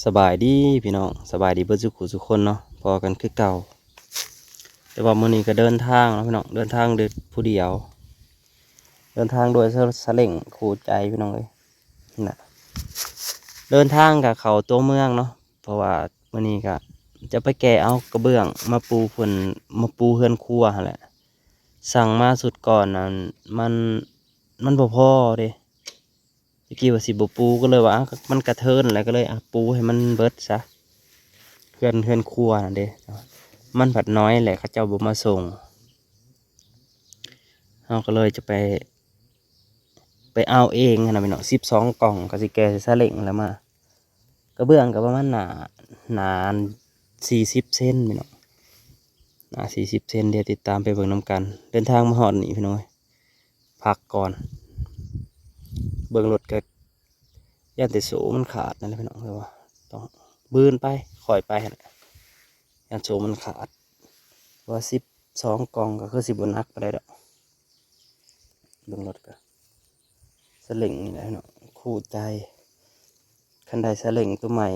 ສະບາຍດີພີ່ນ້ອງ ສະບາຍດີເບິດສູ່ຄູ່ສູ່ຄົນເນາະ ພໍ້ກັນຄືເກົ່າ. ແຕ່ວ່າມື້ນີ້ກໍເດີນທາງເນາະພີ່ນ້ອງ ເດີນທາງໂດຍຜູ້ດຽວ ເດີນທາງໂດຍສະ ສະເຫຼັ້ງຄູ່ໃຈພີ່ນ້ອງເອີຍ ນະ ເດີນທາງກໍເຂົ້າຕົວເມືອງເນາະ ເພາະວ່າມື້ນີ້ກໍຈະໄປແກ່ເອົາກະເບື້ອງມາປູເພິ່ນ ມາປູເຮືອນຄົວຫັ້ນແຫຼະ. ສັ່ງມາຊຸດກ່ອນນັ້ນ ມັນ ມັນບໍ່ພໍເດ້. ຕະກີ້ວ່າຊິບໍ່ປູ ກໍເລີຍວ່າ ອາ ມັນກະເທີນແຫຼະ ກໍເລີຍ ອາ ປູໃຫ້ມັນເບິດຊະ ເຮືອນ ເຮືອນຄົວນັ້ນເດ້ ມັນພັດນ້ອຍແຫຼະ ເຂົາເຈົ້າບໍ່ມາສົ່ງ ເຮົາກໍເລີຍຈະໄປ ໄປເອົາເອງຫັ້ນນະພີ່ນ້ອງ ສິບສອງກ່ອງ ກໍຊິແກ່ໃສ່ສາເລັ້ງແລ້ວມາ. ກະເບື້ອງກໍປະມານໜ້າ ໜ້າສີ່ສິບເຊັນພີ່ນ້ອງ ໜ້າສີ່ສິບເຊັນ ດຽວຕິດຕາມໄປເບິ່ງນຳກັນ. ເດີນທາງມາຮອດນີ້ພີ່ນ້ອງເອີຍ ພັກກ່ອນ ເບິ່ງລົດກໍຢ້ານແຕ່ໂສ້ມັນຂາດນັ້ນແຫຼະພີ່ນ້ອງ ແຕ່ວ່າຕ້ອງບືນໄປ ຄ່ອຍໄປຫັ້ນແຫຼະ ຢ້ານໂສ້ມັນຂາດ ວ່າສິບສອງກ່ອງກໍຄືຊິບໍ່ໜັກປານໃດດອກ. ເບິ່ງລົດກໍ ສາເລັ້ງນີ້ແຫຼະເນາະ ຄູ່ໃຈ ຄັນໄດ້ສາເລັ້ງຕົວໃໝ່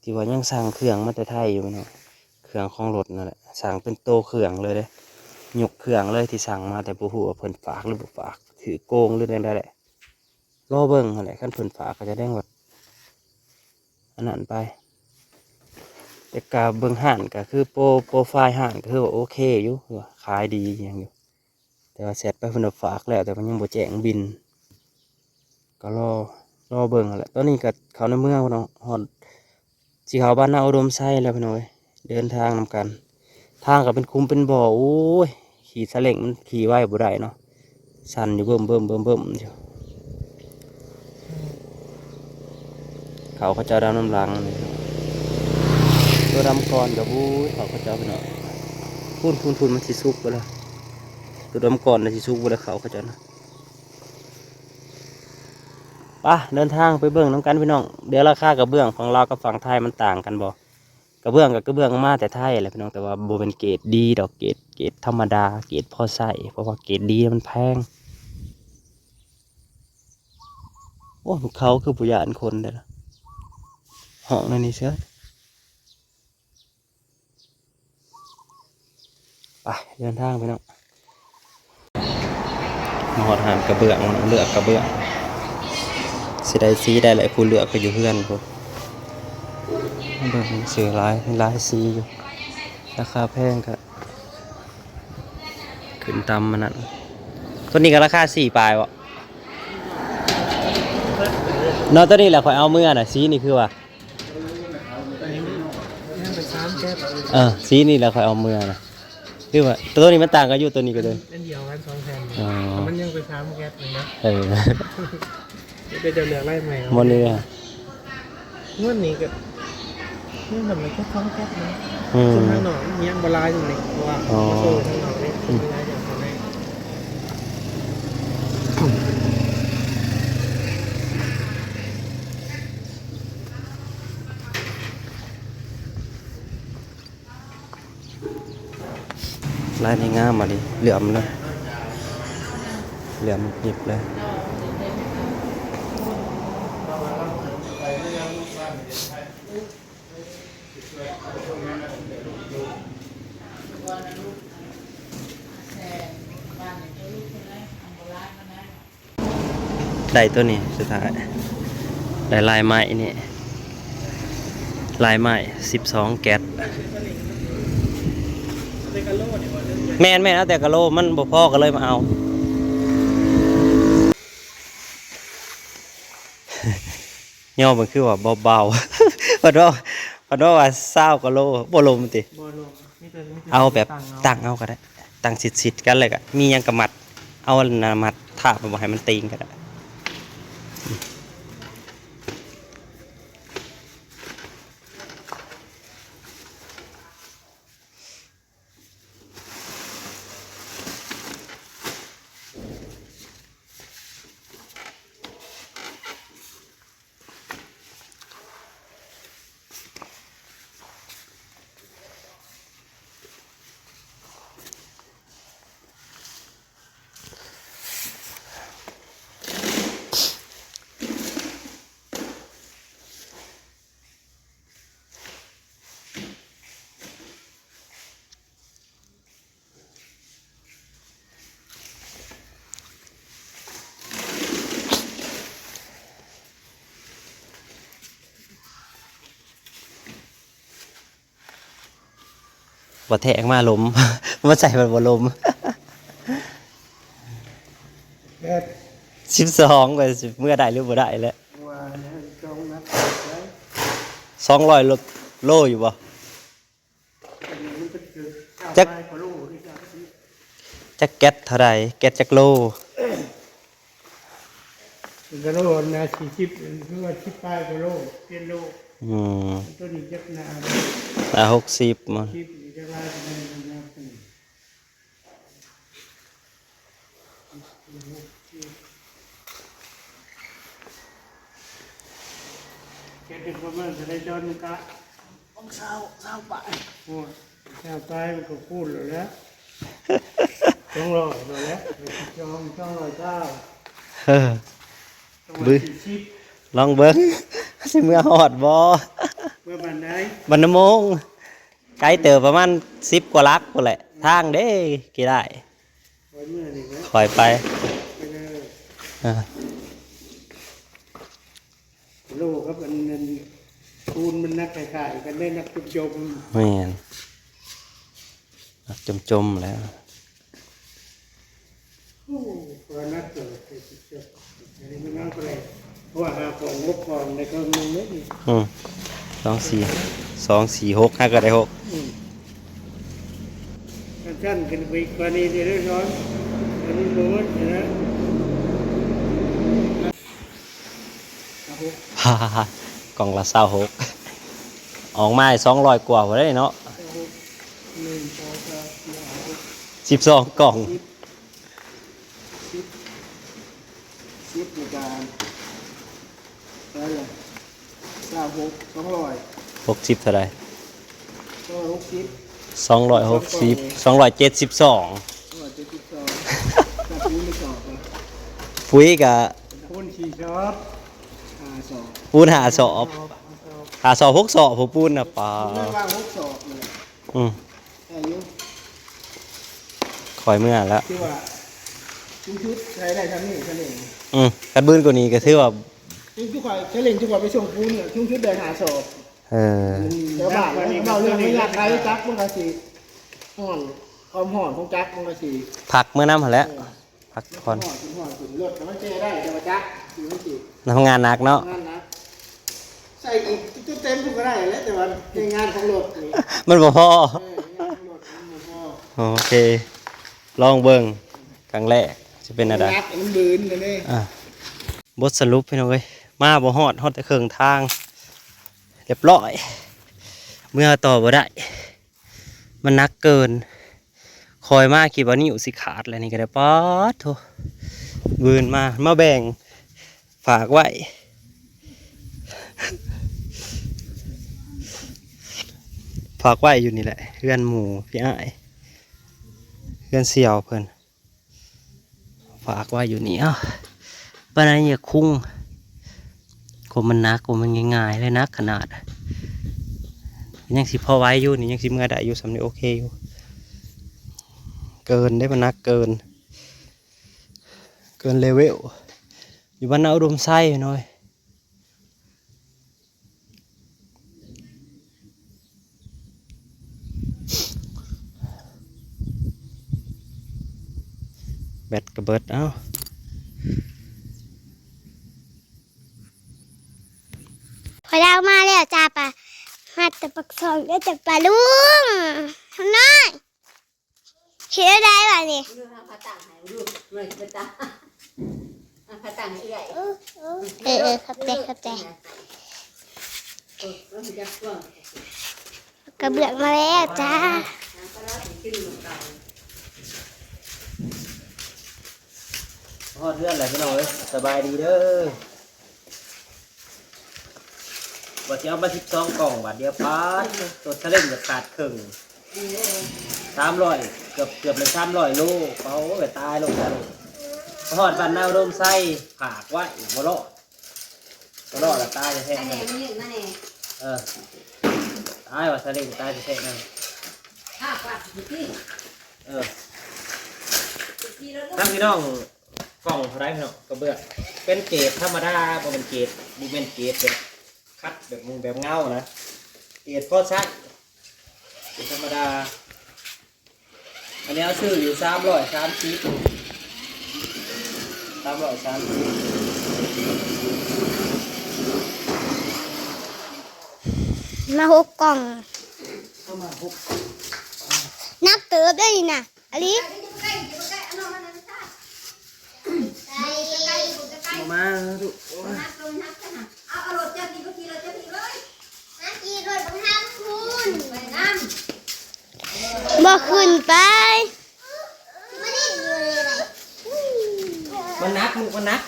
ທີ່ວ່າຍັງສັ່ງເຄື່ອງມາແຕ່ໄທຢູ່ເນາະ ເຄື່ອງຂອງລົດນັ້ນແຫຼະ ສັ່ງເປັນໂຕເຄື່ອງເລີຍເດ້ ຍົກເຄື່ອງເລີຍ ທີ່ສັ່ງມາ ແຕ່ບໍ່ຮູ້ວ່າເພິ່ນຝາກຫຼືບໍ່ຝາກ ຖືກໂກງຫຼືແນວໃດແຫຼະ ລໍເບິ່ງຫັ້ນແຫຼະ. ຄັນເພິ່ນຝາກກໍສະແດງວ່າອັນນັ້ນໄປ ແຕ່ກະເບິ່ງຮ້ານກໍຄືໂປຣ ໂປຣໄຟລ໌ຮ້ານກໍຄືວ່າໂອເຄຢູ່ ຄືວ່າຂາຍດີຫຍັງຢູ່ ແຕ່ວ່າແຊັດໄປເພິ່ນວ່າຝາກແລ້ວ ແຕ່ວ່າຍັງບໍ່ແຈ້ງບິນ ກໍລໍ ລໍເບິ່ງຫັ້ນແຫຼະ. ຕອນນີ້ກໍເຂົ້າໃນເມືອງເນາະ ຮອດ ຊິເຂົ້າບ້ານນາອຸດົມໄຊແລ້ວພີ່ນ້ອງເອີຍ ເດີນທາງນຳກັນ ທາງກໍເປັນຂຸມເປັນບໍ່ ໂອ້ຍ ຂີ່ສາເລັ້ງມັນຂີ່ໄວບໍ່ໄດ້ເນາະ ສັ່ນຢູ່ເບິ່ມໆໆໆຢູ່ ເຂົາ ເຂົາເຈົ້າດຳນຳຫຼັງ ຕົວດຳກ່ອນກໍ ໂອ້ຍ ເຂົາ ເຂົາເຈົ້າພີ່ນ້ອງ ພຸ້ນໆໆ ມັນຊິສຸກເບິດແລ້ວ ຕົວດຳກ່ອນນະ ຊິສຸກເບິດແລ້ວ ເຂົາ ເຂົາເຈົ້ານະ. ປະ ເດີນທາງໄປເບິ່ງນຳກັນພີ່ນ້ອງ ດຽວລາຄາກະເບື້ອງຝັ່ງລາວກັບຝັ່ງໄທມັນຕ່າງກັນບໍ່? ກະເບື້ອງກໍກະເບື້ອງມາແຕ່ໄທແຫຼະພີ່ນ້ອງ ແຕ່ວ່າບໍ່ແມ່ນເກຣດດີດອກ ເກຣດ ເກຣດທຳມະດາ ເກຣດພໍໃຊ້ ເພາະວ່າເກຣດດີມັນແພງ. ໂອ້ ເຂົາຄືບໍ່ຢ້ານຄົນເດ້ລະ ຫ້ອງໃນນີ້ເຊີຍ. ໄປ ເດີນທາງພີ່ນ້ອງ ມາຮອດຮ້ານກະເບື້ອງ ເລືອກກະເບື້ອງ ຊິໄດ້ສີໃດແຫຼະ ຜູ້ເລືອກກໍຢູ່ເຮືອນພຸ້ນ ເບິ່ງຊື່ຫຼາຍ ມີຫຼາຍສີຢູ່ ລາຄາແພງກໍຂຶ້ນຕາມອັນນັ້ນ. ຕົວນີ້ກໍລາຄາສີ່ປາຍບໍ່? ເນາະ ຕົວນີ້ແຫຼະຂ້ອຍເອົາເມືອນະ ສີນີ້ຄືວ່າ ຍັງໄປສາມແກັດ ເອີ ສີນີ້ແຫຼະຂ້ອຍເອົາເມືອນະ ຄືວ່າຕົວນີ້ມັນຕ່າງກັນຢູ່ ຕົວນີ້ກໍຕົວ ອັນດຽວກັນສອງແຜ່ນ ອໍ ແຕ່ມັນຍັງໄປສາມແກັດນີ້ນະ ເອີ ໄປເຈົ້າເລືອກລາຍໃໝ່ ບໍ່ເຫຼືອ ງວດນີ້ກໍ ນີ້ມັນກໍສອງແກັດນະ ອືມ ສ່ວນທາງນອກຍັງບໍ່ຫຼາຍຢູ່ນີ້ ເພາະວ່າ ອໍ ໂຊທາງນອກນີ້ ອືມ ຫຼາຍຢ່າງເທົ່າໃດ. ລາຍນີ້ງາມອີ່ຫຼີ ເຫຼື້ອມເລີຍ ເຫຼື້ອມຫຍິບເລີຍ. ໄດ້ຕົວນີ້ສຸດທ້າຍ ໄດ້ລາຍໄມ້ນີ້ ລາຍໄມ້ສິບສອງແກັດ ແມ່ນໆ ເອົາແຕ່ກະໂຫຼ ມັນບໍ່ພໍກໍເລີຍມາເອົາ ຍໍເບິ່ງຄືວ່າເບົາໆ ເພິ່ນເວົ້າ ເພິ່ນເວົ້າວ່າຊາວກະໂຫຼ ບໍ່ລົມຕິ? ບໍ່ລົມ ມີແຕ່ ມີແຕ່ ເອົາແບບຕັ້ງເອົາ ຕັ້ງເອົາກໍໄດ້ ຕັ້ງຊິດໆກັນ ແລ້ວກໍມີຫຍັງກໍມັດ ເອົາອັນນັ້ນມັດທາບ ບໍ່ໃຫ້ມັນຕີງກໍໄດ້. ບໍ່ແທກມາລົມ ບໍ່ໃສ່ມັນບໍ່ລົມ. ແປດ ສິບສອງ ວ່າຊິເມືອໄດ້ຫຼືບໍ່ໄດ້ແຫຼະ ວ່າແລ້ວ ສອງນັດ ສອງຮ້ອຍໂລ ໂລຢູ່ບໍ່? ອັນນີ້ມັນເປັນຄື ຈັກ ເກົ້າປາຍກວ່າໂລ ຫຼື ເກົ້າສິບ ຈັກແກັດເທົ່າໃດ? ແກັດຈັກໂລ? ເປັນກະໂລນະ ສີ່ສິບ ຄືວ່າສິບປາຍກວ່າໂລ ເຈັດໂລ. ອືມ ໂຕນີ້ຈັກໜ້າ ໜ້າຫົກສິບ ຫົກສິບນີ້ ຈັກຫຼາຍປານໃດນະ? ເຈັດເປັນປະມານເທົ່າໃດ? ຈອນກະ ຂອງຊາວ ຊາວປາຍ ໂອ້ຍ ຊາວປາຍມັນກໍຄູນແລ້ວແຫຼະ ສອງຮ້ອຍແລ້ວແຫຼະ ສອງ ສອງຮ້ອຍຊາວ ເອີ ສອງຮ້ອຍສີ່ສິບ ລອງເບິ່ງ ຊິເມືອຮອດບໍ່? ເມືອບ້ານໃດ? ບ້ານນາໂມງ ໄກເຕີບ ປະມານສິບກວ່າຫຼັກພຸ້ນແຫຼະ ທາງເດ້ ຂີ້ໄດ້ ຂ້ອຍເມືອນີ້ແຫຼະ ຂ້ອຍໄປ ໄປເດີ ເອີ ໂລກັບອັນນັ້ນ ປູນມັນໜັກຄ້າຍໆກັນເດ້ ໜັກຈົມໆ ແມ່ນ ໜັກຈົມໆແຫຼະ. ໂອ້ ວ່າໜັກເຕີບ ອັນນີ້ມັນເອົາໄປ ເພາະວ່າຫ້າຂອງ ຫົກຂອງ ໄດ້ເຄິ່ງໜຶ່ງເດ້ນີ້ ອືມ ສອງ ສີ່ ສອງ ສີ່ ຫົກ ຫາກໍໄດ້ຫົກ ອືມ ຊັ້ນໆຂຶ້ນໄປກວ່ານີ້ເດ້ ເດີ ສອນ ອັນນີ້ບໍ່ໝົດນະ. ກ່ອງລະຊາວຫົກ ອອກມາສອງຮ້ອຍກວ່າພຸ້ນເດ້ເນາະ ໜຶ່ງ ສອງ ສາມ ສີ່ ຫ້າ ຫົກ ສິບສອງກ່ອງ ສິບ ສິບ ສິບໃນການ ເທົ່າໃດລະ? ຊາວຫົກ ສອງຮ້ອຍ ຫົກສິບເທົ່າໃດ? ສອງຮ້ອຍຫົກສິບ ສອງຮ້ອຍຫົກສິບ ສອງຮ້ອຍເຈັດສິບສອງ ສອງຮ້ອຍເຈັດສິບສອງ ກະປູນໄປສອບ ປຸ໋ຍກະ ປູນສີ່ສອບ ຫ້າສອບ ປູນຫ້າສອບ ຫ້າສອບ ຫ້າສອບ ຫົກສອບ ຜູ້ປູນນະ ປາ ແມ່ນວ່າຫົກສອບນີ້ແຫຼະ ອືມ ໄດ້ຢູ່ ຂ້ອຍເມືອແລ້ວ ຖືວ່າສູງສຸດໃຊ້ໄດ້ສ່ຳນີ້ ສະເຫຼັ່ງ ອືມ ຄັນບືນກວ່ານີ້ກໍຖືວ່າ ຄືຂ້ອຍສະເຫຼັ່ງທີ່ຂ້ອຍໄປສົ່ງປູນນີ້ ສູງສຸດໄດ້ຫ້າສອບ ເອີ ແຖວບ້ານເວົ້າເລື່ອງໄລຍະໄກຈັກມັນກໍຊິຮ້ອນ ຄວາມຮ້ອນຂອງຈັກມັນກໍຊິ ພັກເມືອນຳຫັ້ນແຫຼະ ເອີ ພັກຜ່ອນ ມັນຮ້ອນ ມັນຮ້ອນ ລົດມັນແກ່ໄດ້ ແຕ່ວ່າຈັກມັນຊິ ທຳງານໜັກເນາະ ທຳງານໜັກ ໃສ່ອີກເຕັມໆພຸ້ນກໍໄດ້ແຫຼະ ແຕ່ວ່າແຮງງານຂອງລົດນີ້ ມັນບໍ່ພໍ ເອີ ແຮງງານຂອງລົດມັນບໍ່ພໍ ໂອເຄ ລອງເບິ່ງ ຄັ້ງແລກຊິເປັນແນວໃດ ມັນໜັກ ມັນບືນເດ້ ອ່າ ບົດສະຫຼຸບພີ່ນ້ອງເອີຍ ມາບໍ່ຮອດ ຮອດແຕ່ເຄິ່ງທາງ ຮຽບຮ້ອຍ ເມືອຕໍ່ບໍ່ໄດ້ ມັນໜັກເກີນ ຂ້ອຍມາຄິດວ່ານິ້ວຊິຂາດແລ້ວ ນີ້ກໍໄດ້ ປາດໂທ້ ບືນມາ ມາແບ່ງ ຝາກໄວ້ ຝາກໄວ້ຢູ່ນີ້ແຫຼະ ເຮືອນໝູ່ພີ່ອ້າຍ ເຮືອນສ່ຽວເພິ່ນ ຝາກໄວ້ຢູ່ນີ້ ເອົ້າ ປານໃດຢາກຄຸງ ກວ່າມັນໜັກ ກວ່າມັນງ່າຍໆ ແລະ ໜັກຂະໜາດ ຍັງຊິພໍໄຫວຢູ່ນີ້ ຍັງຊິເມືອໄດ້ຢູ່ ສ່ຳນີ້ໂອເຄຢູ່ ເກີນເດ້ ມັນໜັກເກີນ ເກີນເລເວວ ຢູ່ບ້ານນາອຸດົມໄຊນ້ອຍ ແບັດກະເບິດ ເອົ້າ ພວກເຮົາມາແລ້ວຈ້າ ປາ ມາແຕ່ປາກຊ່ອງເດີຈ້າ ປາລຸງ ທຳນ້ອຍ ເຮັດແນວໃດບາດນີ້? ເອີ ເອີ ຂອບໃຈ ຂອບໃຈ. ເອົາກະເບື້ອງມາແລ້ວຈ້າ. ຮອດເຮືອນແລ້ວພີ່ນ້ອງເອີຍ ສະບາຍດີເດີ. ວ່າຊິເອົາມາສິບສອງກ່ອງບາດດຽວ ປາດ ລົດສະເລັງກໍຂາດເຄິ່ງ ສາມຮ້ອຍ ເກືອບ ເກືອບແມ່ນສາມຮ້ອຍໂລ. ເອົາ ໂອ້ຍ ຕາຍ ລົງ ຕາຍ ລົງ. ຮອດບ້ານນາອຸດົມໄຊ ຝາກໄວ້ ບໍ່ລອດ ບໍ່ລອດລະ ຕາຍແທ້ໆ. ເອີ ຕາຍວ່າ ສະເລັງຕາຍແທ້ໆ ນັ້ນ. ເອີ ທາງພີ່ນ້ອງ ກ່ອງເທົ່າໃດເນາະ ກະເບື້ອງ ເປັນເກຣດທຳມະດາ ບໍ່ແມ່ນເກຣດ ບໍ່ແມ່ນເກຣດແບບຄັດ ແບບ ແບບເງົານະ ເກຣດພໍໃຊ້ ເກຣດທຳມະດາ. ອັນນີ້ເຮົາຊື້ຢູ່ສາມຮ້ອຍສາມສິບ ສາມຮ້ອຍສາມສິບ ມາຫົກກ່ອງ ເອົາມາຫົກກ່ອງ ໜັກເຕີບເດ້ນີ້ນະ ອາລີ. ມາລູກ ບໍ່ຂຶ້ນໄປ ມັນໜັກລູກ ມັນໜັກ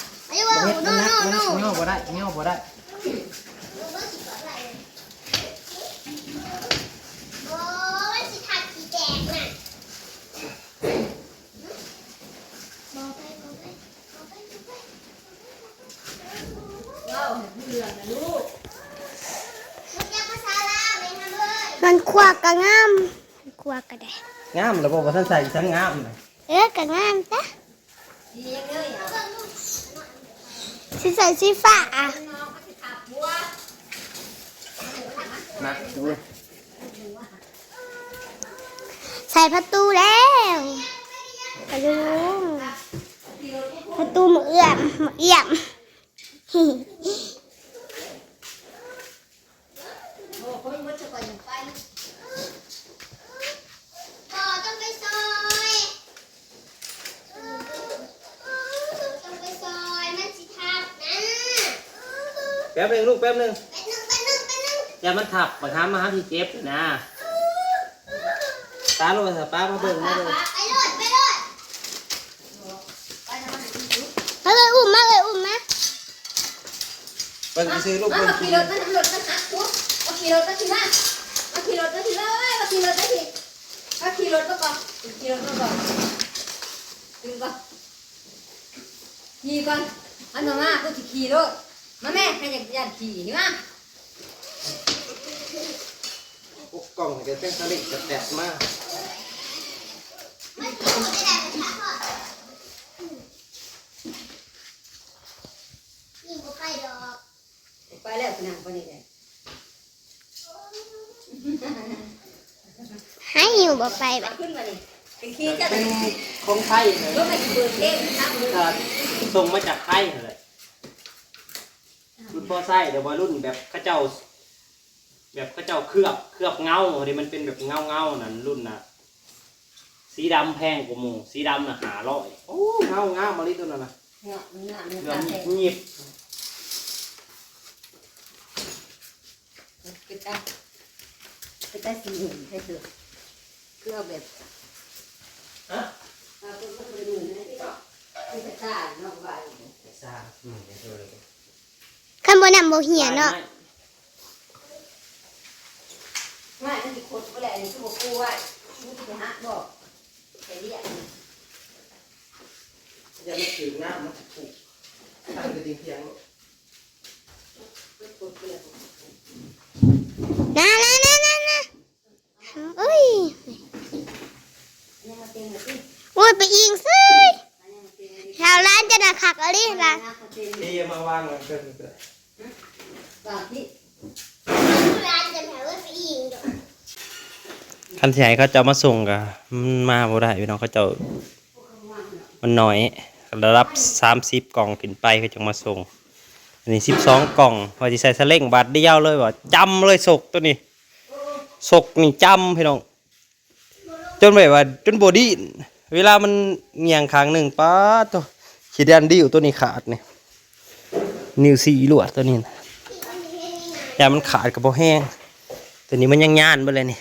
ບໍ່ເຮັດ ມັນໜັກ ມັນຍໍບໍ່ໄດ້ ຍໍບໍ່ໄດ້. ມັນຂວາກະງາມ ຂວາກະໄດ້ ງາມແລ້ວບໍ່ ບໍ່ທັນໃສ່ ສັງງາມນະ. ເອີ ກະງາມຕະ ຊິໃສ່ສີຟ້າ ມາດູ ໃສ່ປະຕູແລ້ວ ປະຕູ ປະຕູມະເອື້ອມ ມະເອື້ອມ. ແປັບໜຶ່ງລູກ ແປັບໜຶ່ງ ຢ່າມັນທັບ ບັກຫາມາຫາທີ່ເຈັບນະ. ປາໂລດ ປາມາເບິ່ງ ມາເບິ່ງ ມາເອີຍ ອຸ້ມ ມາເອີຍ ອຸ້ມມາ ເບິ່ງຊື່ໆລູກ ມາ ມາຂີ່ລົດ ມາ ລົດມັນຫັກ ມາຂີ່ລົດມາ ຂີ່ມາ ມາຂີ່ລົດມາ ຂີ່ມາ ເອີຍ ມາຂີ່ລົດມາ ຂີ່ມາ ມາຂີ່ລົດມາກ່ອນ ຂີ່ລົດມາກ່ອນ ຂຶ້ນກ່ອນ ຂີ່ກ່ອນ ອັນມາ ມາ ກູຊິຂີ່ໂລດ ມາແມ່ ໃຜຢາກຢ້ານຂີ່ ນີ້ມາ. ຫົກກ່ອງນີ້ກໍແຕ່ງສະເລັກແຕກໆມາ ໄປແລ້ວ ນັ່ງໄປນີ້ແຫຼະ ໃຫ້ຢູ່ບໍ່ໄປບາດ ຂຶ້ນມານີ້ ເປັນຂີ່ເຈົ້າ ເປັນຂອງໄທ ລົງໃຫ້ເປີດເພງ ເອີ ສົ່ງມາຈາກໄທຫັ້ນແຫຼະ. ລຸ້ນພໍໃຊ້ ແຕ່ວ່າລຸ້ນແບບເຂົາເຈົ້າ ແບບເຂົາເຈົ້າເຄືອບ ເຄືອບເງົາເດ ມັນເປັນແບບເງົາໆນັ້ນ ລຸ້ນນະ ສີດຳແພງກວ່າໝູ່ ສີດຳນະຫ້າຮ້ອຍ ໂອ້ ເງົາງາມອີ່ຫຼີໂຕນັ້ນນະ ງາມ ງາມ ເກືອບຫຍິບ ເປັນຕາ ເປັນຕາສີຫຸ່ນໃຫ້ເຖິງ ຄືເອົາແບບ ຮະ ເອົາເປັນຫຸ່ນໃຫ້ເນາະ ເປັນຕາເນາະ ວ່າ ສາ ອືມ ເອີ ຄັນບໍ່ນຳບໍ່ເຫຍເນາະ ໄມ້ມັນຊິຄົດບໍ່ແຫຼະ ອັນນີ້ຄືບໍ່ປູໄວ້ ມັນຊິໄປຫັກບໍ່ ໄປລຽກ ຢ່າມາຖືກນ້ຳ ມັນຊິຜຸ ຕັ້ງຢູ່ຕີນຖຽງໂລດ ມັນຂົດບໍ່ແຫຼະ ນາ ນາ ນາ ນາ ນາ. ໂອ້ຍ ໂອ້ຍ ໄປອີງເສີຍ ລາວຫຼານຈະໜ້າຄັກອີ່ຫຼີລະ ເອີ ມາວາງເທິງນີ້ກໍໄດ້ ຄັນຊິໃຫ້ເຂົາເຈົ້າມາສົ່ງກໍ ມັນມາບໍ່ໄດ້ພີ່ນ້ອງ ເຂົາເຈົ້າ ມັນໜ້ອຍ ລະດັບສາມສິບກ່ອງຂຶ້ນໄປ ເຂົາຈຶ່ງມາສົ່ງ ອັນນີ້ສິບສອງກ່ອງ ວ່າຊິໃສ່ສະເລັງບາດດຽວເລີຍ ວ່າຈ້ຳເລີຍ ສົກໂຕນີ້ ສົກນີ້ຈ້ຳພີ່ນ້ອງ ຈົນແບບວ່າຈົນບໍ່ດີ້ນ ເວລາມັນຫຍ່ງຂ້າງໜຶ່ງ ປາດໂທ້ ຂີ້ດ້ານດິ້ວໂຕນີ້ຂາດນີ້ ນິ້ວຊີ້ລວດໂຕນີ້ນະ ຢ້ານມັນຂາດກໍບໍ່ແຮງ ໂຕນີ້ມັນຍັງຍານເບິດເລີຍນີ້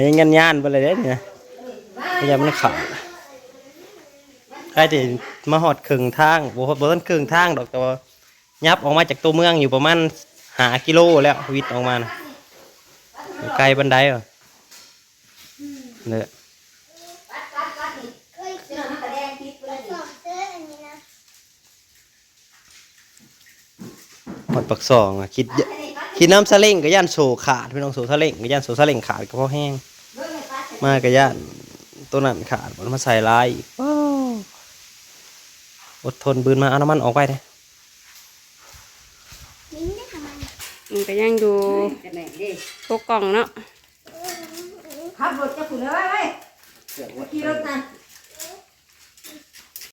ຍັງຍານໆເບິດເລີຍເດ້ນີ້ນະ ຢ້ານມັນຂາດ ໃກ້ຊິມາຮອດເຄິ່ງທາງ ບໍ່ ບໍ່ທັນເຄິ່ງທາງດອກ ແຕ່ວ່າ ຫຍັບອອກມາຈາກຕົວເມືອງຢູ່ປະມານຫ້າກິໂລແລ້ວ ວິດອອກມານະ ບໍ່ໄກປານໃດ ເດີ ຮອດປາກຊ່ອງ ຄິດ ຄິດນຳສາເລັງກໍຢ້ານໂສ້ຂາດ ພີ່ນ້ອງ ໂສ້ສາເລັງກໍຢ້ານໂສ້ສາເລັງຂາດກໍພໍແຮງ ມາກໍຢ້ານໂຕນັ້ນຂາດ ມັນມາໃສ່ຫຼາຍອີກ ໂອ້ ອົດທົນ ບືນມາເອົານ້ຳມັນອອກໄວ້ເດ້. ມັນກໍຍັງຢູ່ຫົກກ່ອງເນາະ ຂັບລົດຈັກພຸ້ນເອີຍ ໄປ ຂີ່ລົດນະ.